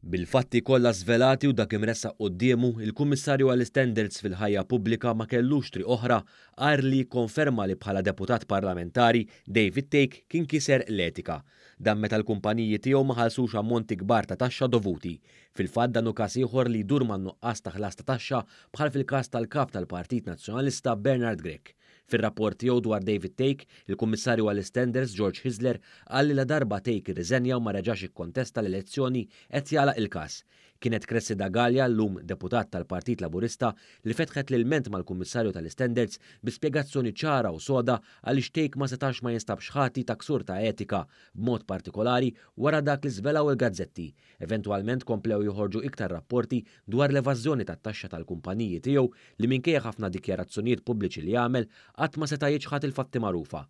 Bil-fatti kollha żvelati u dak imressaq quddiemu, il-Kummissarju għall-Istandards fil-Ħajja Pubblika ma kellux triq oħra għajr li jikkonferma li bħala deputat parlamentari, David Thake kien kiser l-etika. Dan meta l-kumpaniji tiegħu ma ħallsux ammonti kbar ta' taxxa dovuti. Fil-fatt dan hu każ ieħor li jdur man-nuqqas ta' ħlas ta' taxxa bħal fil-każ tal-Kap tal-Partit Nazzjonalista Bernard Grech. Fir-rapport tiegħu dwar David Thake, il-Kummissarju għall-Istandards George Hyzler qal li ladarba Thake irriżenja u ma reġax ikkontesta l-elezzjoni qed jagħlaq il-każ. Kienet Cressida Galea, llum deputat tal-Partit Laburista, li fetħet l-ilment mal-Kummissarju tal-Istandards bi spjegazzjoni ċara u soda għaliex Thake ma setax ma jinstabx ħati ta' ksur ta' etika, b'mod partikolari wara dak li żvelaw il-gazzetti. Eventwalment komplew joħorġu iktar rapporti dwar l-evażjoni tat-taxxa tal-kumpaniji tiegħu li minkejja ħafna dikjarazzjonijiet pubbliċi li għamel, qatt ma seta' jiċħad il-fatti magħrufa.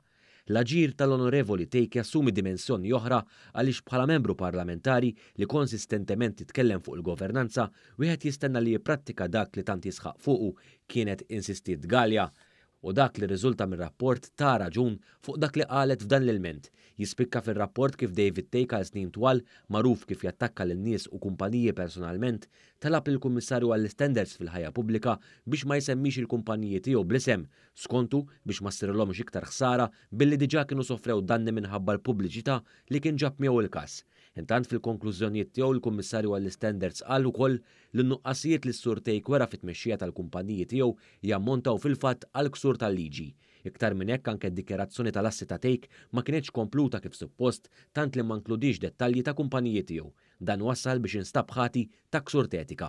L-aġir tal-Onorevoli Thake jassumi dimensjoni oħra għaliex bħala membru parlamentari li konsistentement jitkellem fuq il-governanza, wieħed jistenna li jipprattika dak li tant jisħaq fuqu, kienet insistiet Galea. U dak li rriżulta mir-rapport ta raġun fuq dak li qalet f'dan l-ilment. Jispikka fir-rapport kif David Thake għal snin twal, magħruf kif jattakka lil nies u kumpaniji personalment, talab lill-Kummissarju għall-Istandards fil-Ħajja Pubblika biex ma jsemmix il-kumpaniji tiegħu bl-isem, skontu biex ma ssirilhomx iktar ħsara billi diġà kienu sofrew danni minħabba l-pubbliċità li kien ġab miegħu il-każ. Intant fil-konklużjonijiet tiegħu l-Kummissarju għall-Istandards qal ukoll li n-nuqqasijiet li s-Sur Thake wera fit-tmexxija tal-kumpaniji tiegħu jammontaw fil-fatt għal ksur tal-liġi. Iktar minn hekk anke d-dikjarazzjoni tal-assi ta' Thake ma kinetx kompluta kif suppost tant li ma nkludix dettalji ta' kumpaniji tiegħu. Dan wassal biex instab ħati ta' ksur t'etika.